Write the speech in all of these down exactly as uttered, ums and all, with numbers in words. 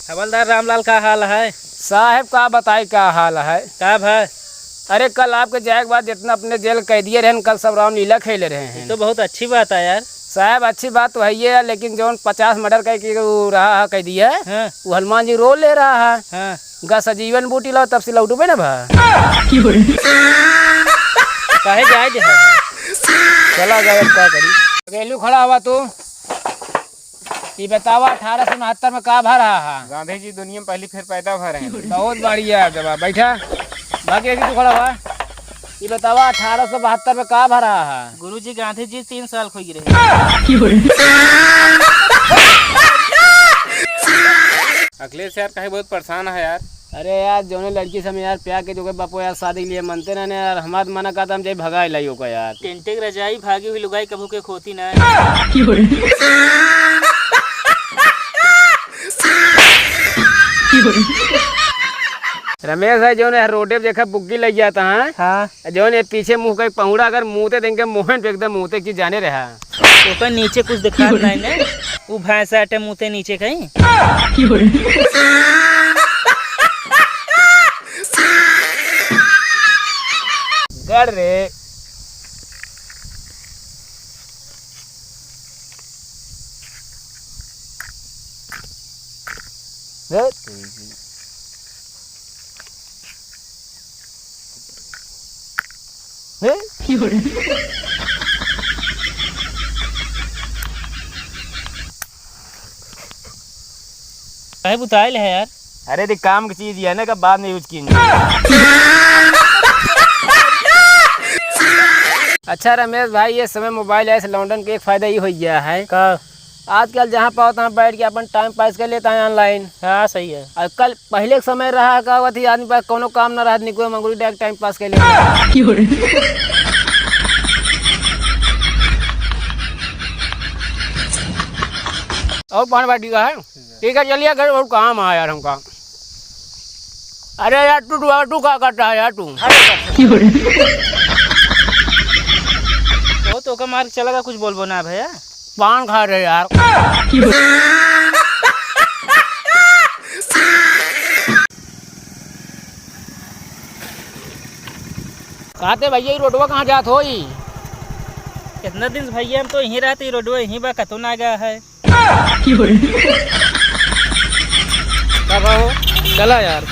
हवलदार रामलाल, का हाल है? साहेब, का बताई, का हाल है? का भा? अरे, कल आपके जाए के बाद जितना अपने जेल कैदिये रहन, कल सब रामलीला खेले रहे हैं। ये तो बहुत अच्छी बात है यार। साहेब, अच्छी बात तो है ये, लेकिन जौन पचास मर्डर कइ के उ रहा है कैदिया, हाँ। वो हनुमान जी रोल ले रहा है। हाँ। गा सजीवन बूटी लाओ, तब से लौटबे ना भा। काहे जाए दे है? चला गए, अब का करी? गेलू खड़ा हुआ तू। ई बतावा, अठारह सौ उनहत्तर में का भा रहा है? गांधी जी दुनिया में पहली फेर पैदा भा रहे हैं। बहुत बढ़िया जवाब। बैठा, भाग्य की तू खड़ा हुआ। ई बतावा, अठारह सौ बहत्तर में का भा रहा है? गुरुजी, गांधी जी तीन साल खोई रहे। अखिलेश यार, काहे बहुत परेशान है यार? अरे यार, जौने लड़की से हम यार प्यार के, जो के बापो यार शादी के लिए मनते ना यार, हमार मना कहता हम जाई भगाए लाई ओका यार। टेंटे के रजाई भागी हुई लुगाई कभू के खोती ना। रमेश है जौन यार रोडे पे देखा बुग्गी लग जाता है। हाँ। जौन ये पीछे मुँह का एक पहुड़ा अगर मुँहते देंगे मोहन पे एकदम मुँहते की जाने रहा। ओकर नीचे कुछ दिखात नहीं ने। उ भैंसा अटे मुँहते नीचे कहीं। गड़ रे। हे? काहे बुताइल है यार? अरे, देख, काम की चीज ही है ना, कब बाद में यूज कीजिए। अच्छा रमेश भाई, ये समय मोबाइल ऐसे लौंडन के एक फायदा ही हो गया है। का? आजकल जहाँ पाओ तहाँ बैठ के अपन टाइम पास कर लेता है ऑनलाइन। हाँ, सही है। और कल पहले के समय रहा, का हुआ थी, आदमी पास कोनो काम ना रहा, निको मंगुरी डायरेक्ट टाइम पास कर लेता। और पान बाटी का है? ठीक है, चलिए घर, और काम आया यार हमका। अरे यार, तू, तू, तू का करता है यार तू? वो तो ओकर मार के चला गया, कुछ बोलबो ना भैया। पान खा रहे यार। कहते भैया, ई रोडवा कहाँ जात होई? कितना दिन से भैया हम तो यहीं रहते, ई रोडवा यहीं बा, कतो ना गया है। का भाव हो? चला यार।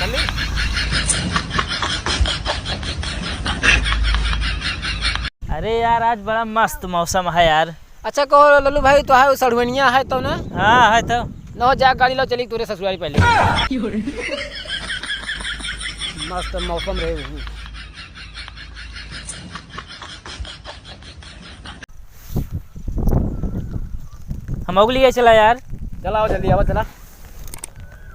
अरे यार, आज बड़ा मस्त मौसम है यार। अच्छा कहो लल्लू भाई, तो है सड़ुवनिया है तो ना? हाँ, है तो। न हो जा, गाड़ी लो, चली तोरे ससुरारी पहले। मस्त मौसम रहे। हम ओग लिए चला यार। चला, आओ जल्दी, आओ, चला।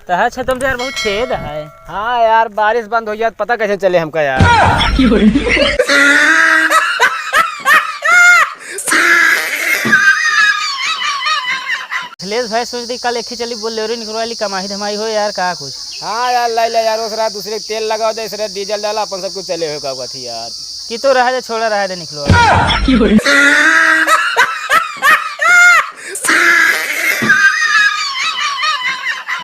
तहा छतम से यार बहुत छेद है। हाँ यार, बारिश बंद हो गया, पता कैसे चले हमका यार। अखिलेश भाई सोच दी कल एक ही चली बोलेरो निकलवा ली, कमाई धमाई हो यार, का कुछ। हाँ यार, लाई ले यार, ओसरा दूसरे के तेल लगाओ दे, इसरे डीजल डाला, अपन सब कुछ चले हो का कथी यार। कि तो रहा दे, छोड़ा रहा दे, निकलो।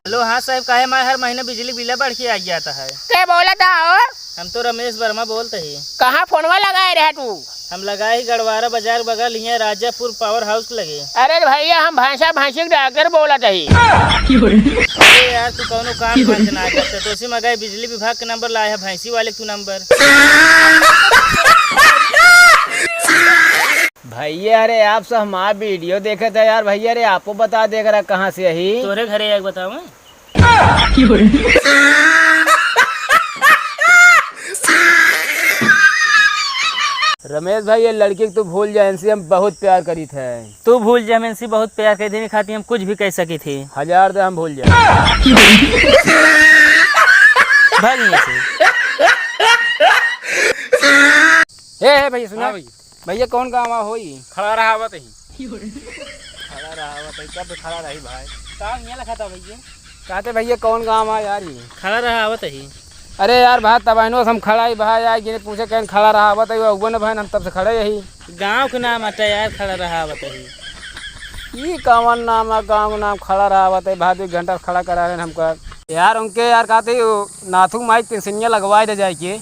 हेलो, हाँ साहब, काहे मारे हर महीने बिजली बिल बढ़ के आ जाता है? के बोलत हो? हम तो रमेश वर्मा बोलत ही। कहाँ फोनवा लगाए रहे तू? हम लगाए ही गड़वारा बाजार बगल हियाँ राजापुर पावर हाउस लगे। अरे भैया, हम भैंसा भैंसी के डॉक्टर बोलत ही। अरे यार, तू कौनो काम धाम के ना करते, तो उसी में गए बिजली विभाग के नंबर लाए है, भैंसी वाले के तू नंबर। भैया, अरे आप सब हमार वीडियो देखत है यार भैया, अरे आपो बता दे अगर कहाँ से अही। तोरे घरे एक बताऊँ? रमेश भाई, ये लड़की के तू भूल जा, इनसे हम बहुत प्यार करी थे। तू भूल जा, हम इनसे बहुत प्यार करी थे, इनके खातिर हम कुछ भी कह सकी थी। हजार दे, हम भूल जाए। भाग यहाँ से। हे, हे भैया, सुना। हाँ भैया। भैया, कौन गाँव आ होई? खड़ा रहा आवत ही। खड़ा रहा आवत ही, कब खड़ा रही भाई? काम ये लखा था भैया। कहते भैया, कौन गाँव आ यार ये? खड़ा रहा आवत ही। अरे यार भाई, तब आइनो से हम खड़ा ही भाई, यार जिन्हें पूछे कहन खड़ा रहा आवत ही, वो अगुवन भाई, हम तब से खड़े यही। गाँव के नाम आता यार, खड़ा रहा आवत ही। ई कवन नाम है, गाँव के नाम खड़ा रहा, बताई, भाई, दो घंटा से खड़ा करा रहे हैं हमका। यार, उनके यार, कहते ही वो नाथू माई के पेंसिनिया लगवाए दे जाए के।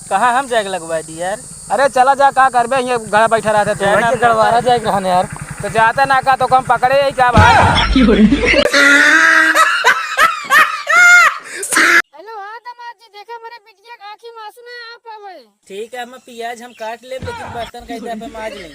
कहाँ हम जाके लगवाए दी यार? अरे, चला जा, का करबे, ये घर बैठा रहते तो। वही के गड़वारा जाए के रहने यार। तो जाते ना का, तो हम पकड़े ही का भाई? हेलो, हाँ दामाद जी, देखा, मेरे बिटिया के आँखी में आंसू ना आ पावे। ठीक है, हम पियाज हम काट लेब, लेकिन बर्तन का इतना पे माज नहीं।